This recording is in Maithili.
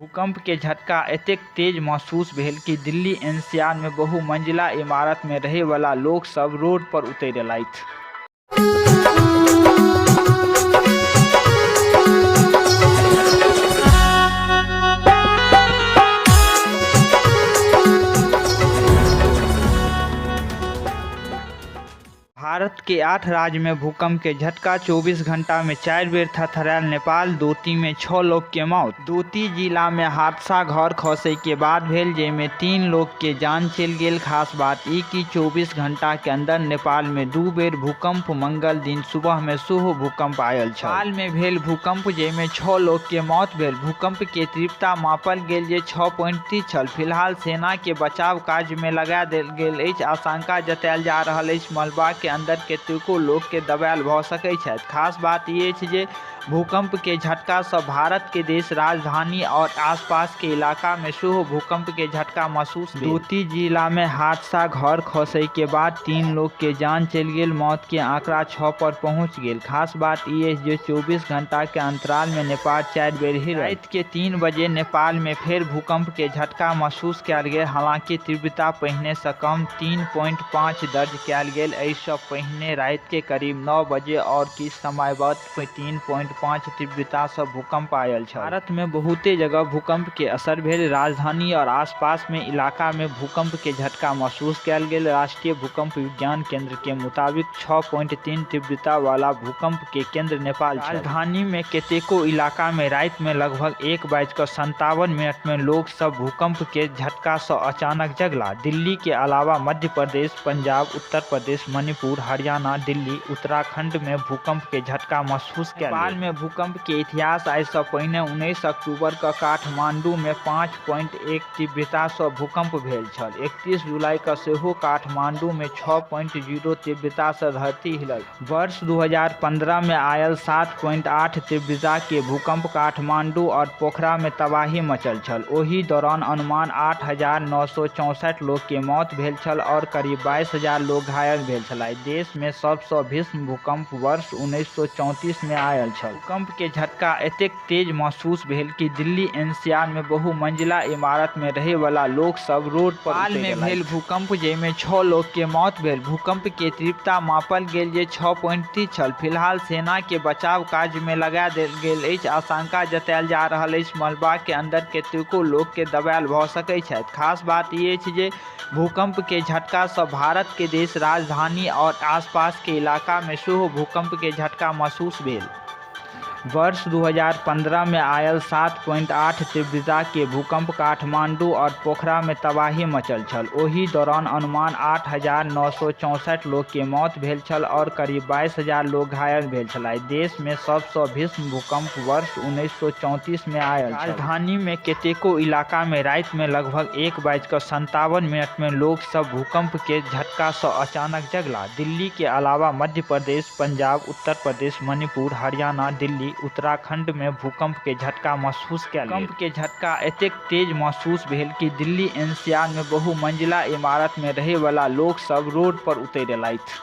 भूकंप के झटका एतेक तेज महसूस भेल कि दिल्ली एनसीआर में बहुमंजिला इमारत में रहे वाला लोग सब रोड पर उतर एलथि। भारत के 8 राज्य में भूकंप के झटका, 24 घंटा में 4 बेर थरथरायल नेपाल, दोती में 6 लोग के मौत। दोती जिला में हादसा घर खसै के बाद भेल, जाहिमे 3 लोग के जान चलि गेल। खास बात ई कि 24 घंटा के अंदर नेपाल में 2 बेर भूकंप, मंगल दिन सुबह में सेहो भूकंप आयल छल। नेपाल में भेल भूकंप जाहिमे 6 लोग के मौत भेल। भूकंप के तीव्रता मापल गेल जे 6.3 छल। फिलहाल सेना के बचाव कार्य में लगा देल गेल अछि। आशंका जतायल जा रहल अछि मलबा के अंदर कतेको लोक के दबायल भ सकैत छथि। खास बात ई अछि जे भूकंप के झटका सँ भारत के देश राजधानी और आसपास के इलाका में सेहो भूकंप के झटका महसूस भेल। दोती जिला में हादसा घर खसै के बाद 3 लोग के जान चलि गेल। मौत के आंकड़ा 6 पर पहुंच गेल। खास बात ई अछि जे 24 घंटा के अंतराल में नेपाल 4 बेर हिलल। राति के 3 बजे नेपाल में फेर भूकंप के झटका महसूस कयल गेल। हालांकि तीव्रता पहिने सँ कम 3.5 दर्ज कयल गेल। एहि सँ पहिने राति के करीब 9 बजे और किछु समय बाद 3.5 तीव्रता सँ भूकंप आयल छल। भारत में बहुते जगह भूकंप के असर भेल। राजधानी और आसपास में इलाका में भूकंप के झटका महसूस कयल गेल। राष्ट्रीय भूकंप विज्ञान केंद्र के मुताबिक 6.3 तीव्रता वाला भूकंप के केंद्र नेपाल छल। राजधानी में कतेको इलाका में राति में लगभग 1:57 में लोग सब भूकंप के झटका सँ अचानक जगला। दिल्ली के अलावा मध्य प्रदेश, पंजाब, उत्तर प्रदेश, मणिपुर, हरियाणा, दिल्ली, उत्तराखंड में भूकंप के झटका महसूस कयल गेल। नेपाल में भूकंप के इतिहास आइ सँ पहिने 19 अक्टूबर क काठमांडू में 5.1 तीव्रता सँ भूकंप भेल छल। 31 जुलाई क सेहो काठमांडू में 6.0 तीव्रता सँ धरती हिलल। वर्ष 2015 में आयल 7.8 तीव्रता के भूकंप काठमांडू और पोखरा में तबाही मचल छल। ओहि दौरान अनुमान 8,964 लोग के मौत भेल छल और करीब 22,000 लोग घायल भेल छलाह। देश में सबसँ भीषण भूकंप वर्ष 1934 में आयल छल। भूकंप के झटका एतेक तेज महसूस भेल कि दिल्ली एनसीआर में बहुमंजिला इमारत में रहे वाला लोग सब रोड पर उतर में भेल भूकंप जाहिमे 6 लोग के मौत भेल। भूकंप के तीव्रता मापल गेल जे 6.3 छल। फिलहाल सेना के बचाव कार्य में लगा देल गेल अछि। आशंका जतायल जा रहल अछि मलबा के अंदर कतेको लोग के दबायल भ सकैत छथि। खास बात ई अछि जे भूकंप के झटका सँ भारत के देश राजधानी और आसपास के इलाका में सेहो भूकंप के झटका महसूस भेल। वर्ष 2015 में आयल 7.8 तीव्रता के भूकंप काठमांडू और पोखरा में तबाही मचल छल। ओहि दौरान अनुमान 8,964 लोग के मौत भेल छल और करीब 22,000 लोग घायल भेल छलाह। देश में सबसँ भीषण भूकंप वर्ष 1934 में आयल छल। राजधानी में कतेको इलाका में राति में लगभग 1:57 में लोग सब भूकंप के झटका सँ अचानक जगला। दिल्ली के अलावा मध्य प्रदेश, पंजाब, उत्तर प्रदेश, मणिपुर, हरियाणा, दिल्ली, उत्तराखंड में भूकंप के झटका महसूस कयल गेल। भूकंप के झटका एतेक तेज महसूस भेल कि दिल्ली एनसीआर में बहुमंजिला इमारत में रहे वाला लोग सब रोड पर उतर एलथि।